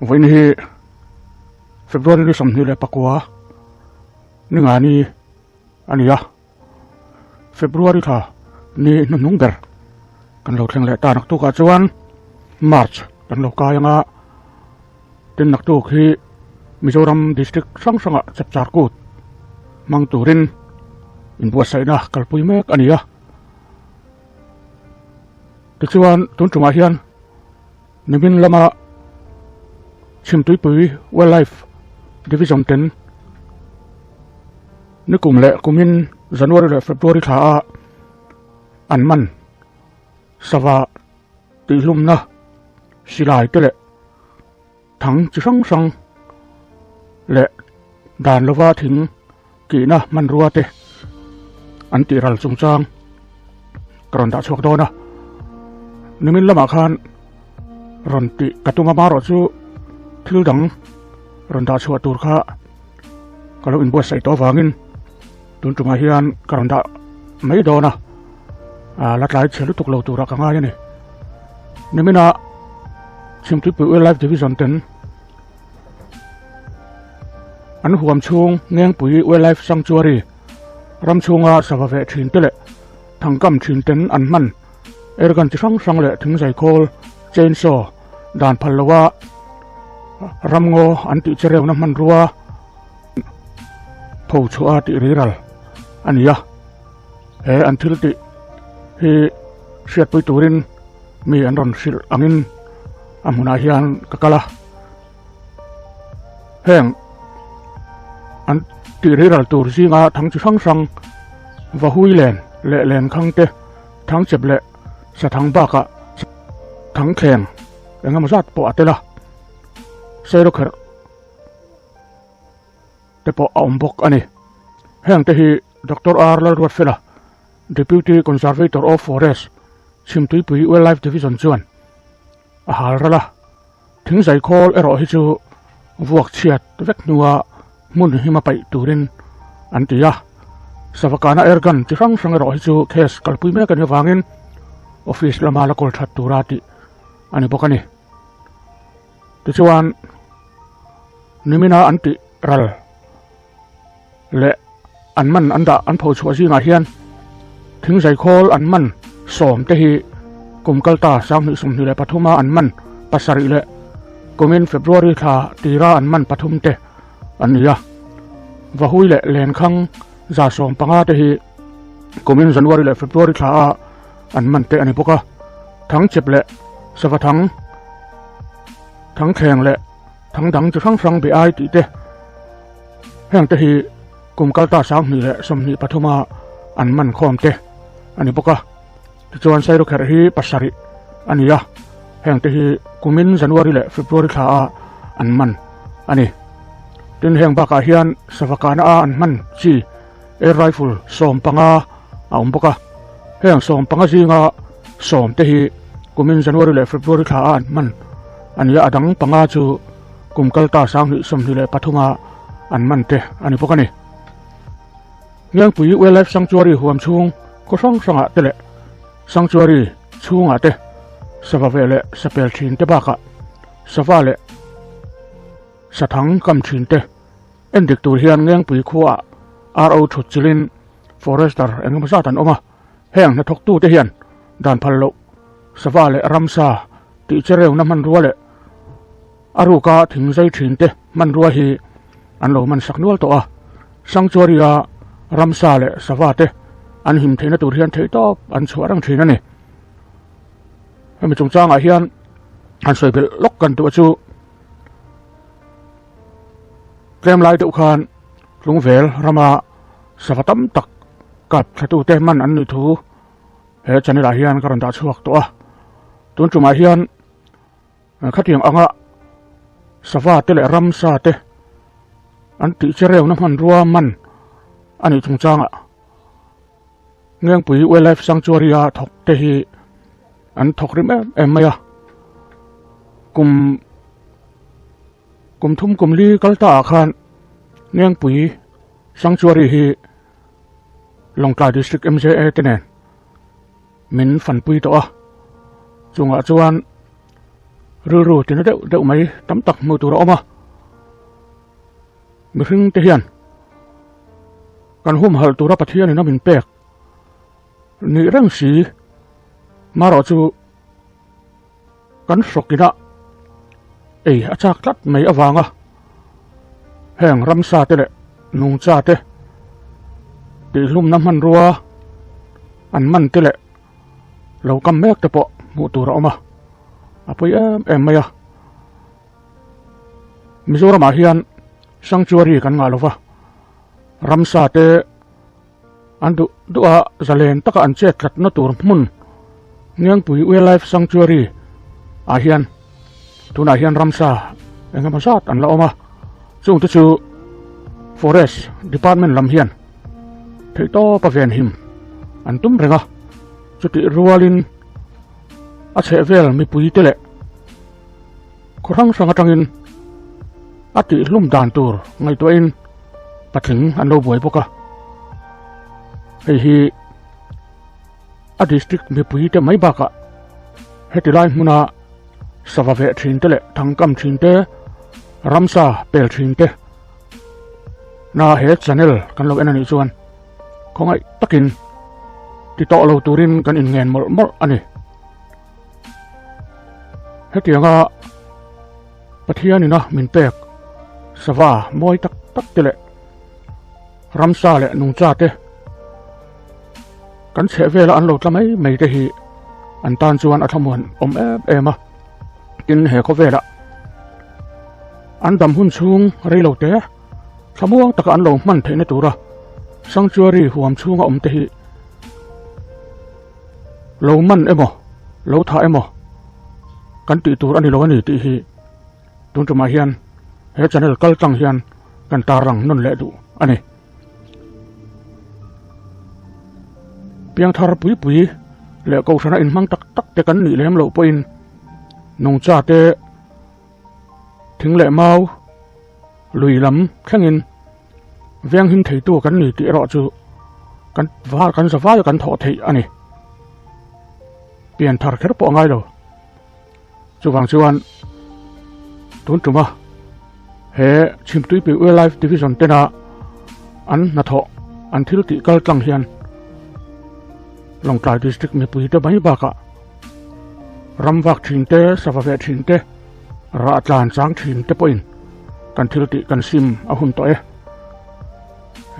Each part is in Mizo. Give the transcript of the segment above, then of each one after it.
Vawiin hi February ni 24 ni nga ni a ni a, February thla ni hnuhnung ber kan lo thleng leh ta naktukah chuan March kan lo kai anga tin naktuk hi Mizoram district hrang hrangah chapchar kut hmang turin inbuatsaihna kalpui mek a ni a. Tichuan tun tumah hian nimin lama Chhimtuipui Wildlife Division ten nikum leh kumin January leh February thla a an man sava tihhlumna silai te leh thang chi hrang hrang leh dan lova thing kihna hmanrua te an tih ral chungchang ka rawn dah chhuak dawn a nimin lamah khan rawn tih ka tum a marawh chu thil dang rawn dah chhuah tur kha ka lo inbuatsaih tawh avangin tun tumah hian ka rawn dah mai dawn a la tlai chhe lutuk lo turah ka ngai a ni nimina Chhimtuipui Wildlife Division ten An huam chhung Ngengpui Wildlife Sanctuary ram chhunga sava veh thin te leh thangkam thin ten an hman airgun chi hrang hrang leh thingzai khawl, chainsaw, dan phal loa ramngaw an tih chereuhna hmanrua pho chhuah a tih riral a ni a. He an thil tih hi hriatpui turin mi an rawn hrilh angin a hmunah hian ka kal a. Heng an tih riral tur zinga thang chi hrang hrang vahui len leh len khang te thang chep leh sathang bakah thang thleng eng emaw zat pawh a tel a sairawkherh te pawh a awm bawk a ni. Heng te hi Doctor R Lalruatfela Deputy Conservator of Forest Chhimtuipui Wildlife Division chuan a hal ral a, thingzai khawl erawh hi chu vuak chhiat vek hnua hmun hima paih turin an ti a, Savakana airgun chi hrang hrang erawh hi chu case kalpui mek a nih avangin office lama la kawl that tura tih a ni bawk a ni. Tichuan nimina an tih ral leh an man an dah an pho chhuah zingah hian thingzai khawl an man sawm te hi kum kal ta 2023 a an man pasarih leh kumin February thla tira an man pathum te an ni a. Vahui leh lenkhang 115 te hi kumin January leh February thla a an man te a ni bawk a. Thangchep leh sava thang thangthleng leh thang dang chi hrang hrang be ai tih te heng te hi kum kal ta 2023 a an man khawm te a ni bawk a tichuan sairawkherh hi pasarih a ni a heng te hi kumin January leh February thla a an man a ni tin heng bakah hian savakana a an hman chi air rifle 15 a awm bawk a heng 15 zinga sawm te hi kumin January leh February thla a an hman a ni a, a dang panga chu kum kal ta 2023 a an man te a ni bawk a ni. Ngengpui Wildlife Sanctuary huam chhung khaw hrang hrangah te leh Sanctuary chhungah te sava ve leh sapel thin te bakah sava leh sathang kam thin te endik tur hian Ngengpui khuaah RO thut chilhin Forester engemaw zat an awm a. Heng hnathawktute hian dan phal loh sava leh ramsa tih chereuhna hmanrua leh a ruka thing zai thinte hmanrua hi an lo hman sak nual tawh a. Sanctuary-a ramsa leh sava te an him theihna tur hian theihtawp an chhuah reng thin a ni. Hemi chungchangah hian han sawi belh lawk kan duh a chu tlem lai deuh khan Tlungvel rama sava tam tak kap thlatute man an nih thu he channel ah hian ka rawn dah chhuak tawh a tun tumah hian khatiang anga sava te leh ramsa te an tih chereuhna hmanrua man a nih chungchangah Ngengpui Wildlife Sanctuary a thawk te hi an thawk rim em em mai a kum kum thum kum li kal ta ah khan Ngengpui Sanctuary hi Lawngtlai District MJA te nen min fanpui tawh a chungah chuan. Rilru tina deuh deuh mai tam tak hmuh tur a awm a. Mihring te hian kan humhalh tura Pathianin a min pek nih reng si marawh chu kan hrawkina ei a chak tlat mai avanga heng ramsa te leh nungcha te tihhlumna hmanrua an man te leh lo kam mek te pawh hmuh tur a awm a, a pawi em em mai a. Mizoramah hian sanctuary kan ngah lova, ramsa te an duh duh a zalen taka an chet tlatna tur hmun Ngengpui Wildlife Sanctuary ah hian tunah hian ramsa eng emaw zat an la awm a, chungte chu Forest Department lam hian theihtawp a venhim an tum reng a, chutih rualin a chhehvel mipuite leh khaw hrang hrang atangin a tihhlum dan tur ngaihtuahin patling an lo buai bawk a, hei hi a district mipuite mai bakah heti lai hmuna sava veh thin te leh thangkam thin te ramsa pel thin te na he channel kan lo en a nih chuan khawngaih takin ti tawh lo turin kan inngen mawlh mawlh a ni. Hetianga Pathianina min pek sava mawi tak tak te leh ramsa leh nungcha te kan chheh vela an lo tla mai mai te hi an tan chuan a thlamuan awm em em a. Tin he khawvelah an dam hun chhung rei lo te thlamuang taka an lo hman theihna tura sanctuary huam chhunga awm te hi Lo man emaw, lo thah emaw kan tih tur a ni lo a ni tih hi tun tumah hian he channel kal tlang hian kan tarlang nawn leh duh a ni. Piangthar pui pui leh kohhrana inhmang tak tak te kan nih lem loh pawhin nungcha te thing leh mau lui lam thlengin Veng him theitu kan ni tih erawh chu kan var kan za vaia kan thawh theih a ni. Pian thar kher pawh a ngai lo. Chuvang chuan tun tuma he Chhimtuipui Wildlife Division tena an hnathawh an thil tih kal tlang hian Lawngtlai District mipui te mai bakah ram vak thin te, sava veh thin te, rah tlan chang thin te pawhin kan thil tih kan sim a hun tawh e.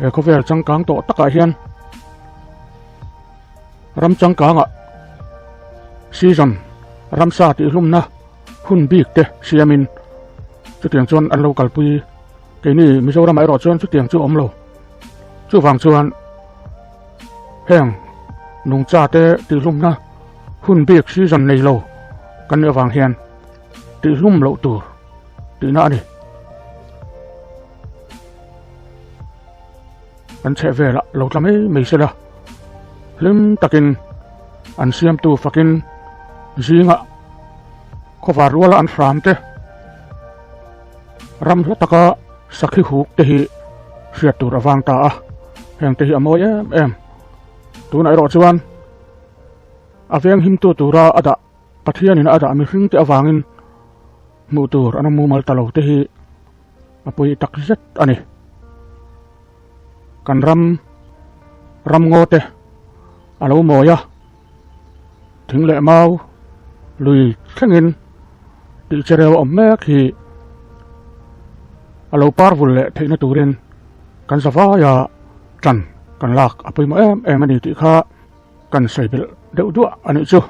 He khawvel changkang tawh takah hian ram changkangah season ramsa tihhlumna hun bik te siamin chutiang chuan an lo kalpui keini Mizoramah erawh chuan chutiang chu a awm lo. Chuvang chuan heng nungcha te tihhlumna hun bik season nei lo kan nih avang hian tihhlum loh tur tihna a ni. Kan chheh velah lo tla mai mai sela hlim takin an siamtu fakin zingah khawvar ruala an hram te ram hla taka sakhi huk te hi hriat tur a vang ta a, heng te hi a mawi em em. Tunah erawh chuan a veng himtu tura a dah Pathianin a dah mihring te avangin hmuh tur an awm mumal ta lo te hi a pawi tak zet a ni. Kan ram ramngaw te a lo mawi a, thing leh mau lui thlengin tih che reu a awm mek hi a lo par vul leh theihna turin kan zavaia tan kan lak a pawimawh em em a ni tih kha kan sawi belh deuh duah a nih chu.